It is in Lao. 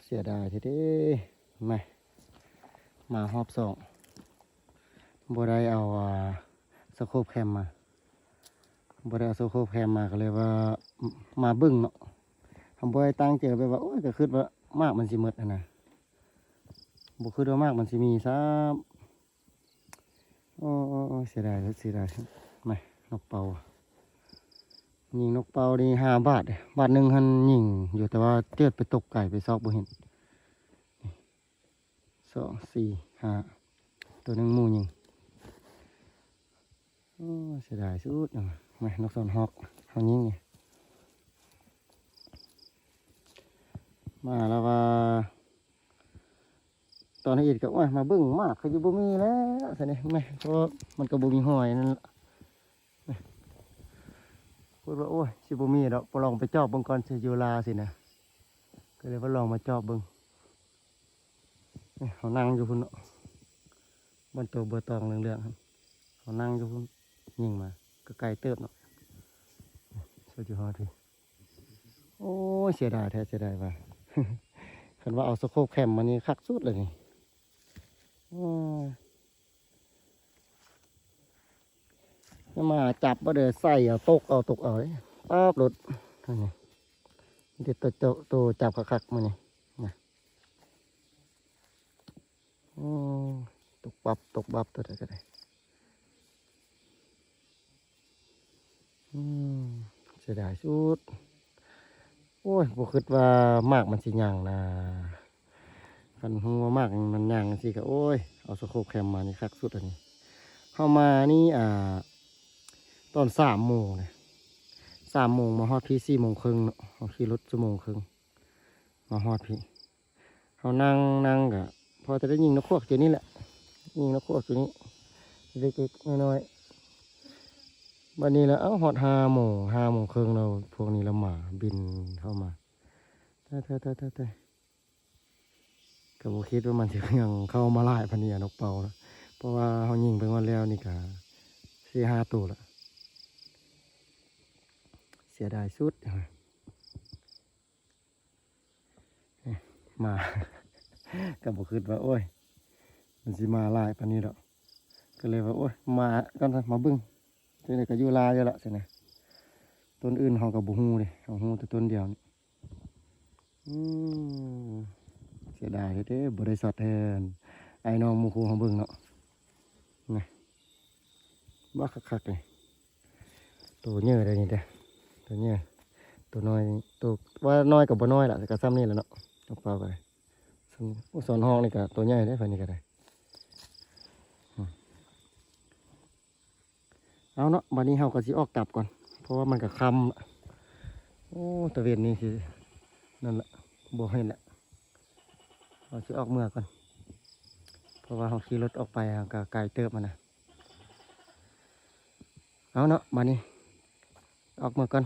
ເສຍດາຍແທ້ໆ ມາ ມາຮອບສອງ ບໍ່ໄດ້ເອົາ ອ່າ ສະໂຄບແຄມມາ ບໍ່ໄດ້ເອົາສະໂຄບແຄມມາ ກໍເລີຍວ່າ ມາເບິ່ງເນາະ ເຮົາບໍ່ໄດ້ຕັ້ງໃຈ ແບບວ່າ ໂອ້ຍ ກໍຄິດວ່າໝາກມັນຊິໝົດຫັ້ນນະ ບໍ່ຄິດວ່າໝາກມັນຊິມີຊ້ຳ. ໂອ້ ໂອ້ ໂອ້ ເສຍດາຍ ເສຍດາຍ ມາ ນົກເປົ້າ ຍິງນົກເປົ້ານີ້ຫ້າບາດເດ້ ບາດໜຶ່ງຫັ້ນຍິງຢູ່ ແຕ່ວ່າເກີດໄປຕົກໄກ ໄປຊອກບໍ່ເຫັນ ນີ້ ສອງ ສີ່ ຫ້າ ໂຕໜຶ່ງໝູຍິງ ໂອ້ ເສຍດາຍສຸດ ມາ ນົກສອນຮອກ ເຮົາຍິງນີ້ ມາແລ້ວວ່າ ຕອນເຮັດກໍ ໂອ້ຍ ມາເບິ່ງໝາກຄືຊິບໍ່ມີແລ້ວຊັ້ນນີ້ ແມ່ນ ເພາະວ່າມັນກໍບໍ່ມີຫອຍນັ້ນລະ ຄິດວ່າ ໂອ້ຍ ຊິບໍ່ມີດອກ ລອງໄປຈອບເບິ່ງກ່ອນ ຊິຢູ່ລາວຊີ້ນະ ກໍເລີຍວ່າລອງມາຈອບເບິ່ງ ນີ້ ເຮົານັ່ງຢູ່ພຸ້ນເນາະ ບ່ອນໂຕເບີຕອງເຫຼືອງໆ ເຮົານັ່ງຢູ່ພຸ້ນ ຍິງມາ ກໍໄກເຕີບເນາະ ຊິຢູ່ຮອດພີ້. ໂອ້ຍ ເສຍດາຍແທ້ ເສຍດາຍວ່າ ຄັນວ່າເອົາສະໂຄບແຄມມານີ້ຄັກສຸດເລີຍນີ້ ໂອ້ຍ ມາຈັບບໍ່ເດີ ໃສ່ເອົາ ຕົກເອົາ ຕົກເອົາເດ້ ປັບໂລດ ນີ້ ມີແຕ່ໂຕ ໂຕ ໂຕຈັບຄັກໆ ມື້ນີ້ນະ. ອືມ ຕົກປັບ ຕົກປັບ ຕົວໃດກໍໄດ້ ອືມ ເສຍດາຍສຸດ ໂອ້ຍ ບໍ່ຄິດວ່າໝາກມັນຊິຍັງນະ ຄັນຮູ້ວ່າໝາກມັນຍັງຈັ່ງຊີ້ກໍ ໂອ້ຍ ເອົາສະໂຄບແຄມມານີ້ຄັກສຸດ ອັນນີ້ ເຮົາມານີ້ ອ່າ ຕອນສາມໂມງເດ້ ສາມໂມງ ມາຮອດພີ້ສີ່ໂມງເຄິ່ງເນາະ ເຮົາຂີ່ລົດຊົ່ວໂມງເຄິ່ງ ມາຮອດພີ້ ເຮົານັ່ງ ນັ່ງກະພໍຈະໄດ້ຍິງນົກຂວາກຈຸນີ້ແຫຼະ ຍິງນົກຂວາກຈຸນີ້ເລັກໆນ້ອຍໆ ບັດນີ້ລະ ເອົ້າ ຮອດຫ້າໂມງ ຫ້າໂມງເຄິ່ງແລ້ວ ພວກນີ້ລະມາບິນເຂົ້າມາ ຕາຍໆໆໆ ກໍບໍ່ຄິດວ່າມັນຊິຍັງເຂົ້າມາຫຼາຍປານນີ້ ນົກເປົ້ານະ ເພາະວ່າເຮົາຍິງໄປຮອດແລ້ວນີ້ກະສີ່ຫ້າໂຕລະ ເສຍດາຍສຸດ. ມາ ກໍບໍ່ຄິດວ່າ ໂອ້ຍ ມັນຊິມາຫຼາຍປານນີ້ດອກ ກໍເລີຍວ່າ ໂອ້ຍ ມາກ່ອນຊະ ມາເບິ່ງ ຈັ່ງໃດກໍຢູ່ລາວຢູ່ລະຊັ້ນນະ ຕົ້ນອື່ນເຮົາກໍບໍ່ຮູ້ເດ້ ເຮົາຮູ້ແຕ່ຕົ້ນດຽວນີ້ ອືມ ເສຍດາຍແທ້ໆ ບໍ່ໄດ້ຊັດໃຫ້ອ້າຍນ້ອງໝູ່ຄູ່ເຮົາເບິ່ງເນາະ ນະ ບັກຄັກໆ ນີ້ ໂຕໃຫຍ່ໄດ໋ນີ້ເດ້ ໂຕໃຫຍ່ ໂຕນ້ອຍນີ້ ໂຕວ່ານ້ອຍກໍບໍ່ນ້ອຍລະ ກໍຊ່ຳນີ້ລະເນາະ ນົກເປົ້າກໍໄດ້ ໂອ້ ສອນຮອກນີ້ກໍໂຕໃຫຍ່ເດ້ ໄປນີ້ກໍໄດ້ ອືມ ເອົາເນາະ ບັດນີ້ເຮົາກໍຊິອອກກັບກ່ອນ ເພາະວ່າມັນກໍຄ່ຳລະ ໂອ້ ຕາເວັນນີ້ຊິ ນັ້ນລະ ບໍ່ເຫັນລະ ເຮົາຊິອອກເມືອກ່ອນ ເພາະວ່າເຮົາຂີ່ລົດອອກໄປ ເຮົາກໍໄກເຕີບຫັ້ນນະ ເອົາເນາະ ບາດນີ້ອອກເມືອກ່ອນ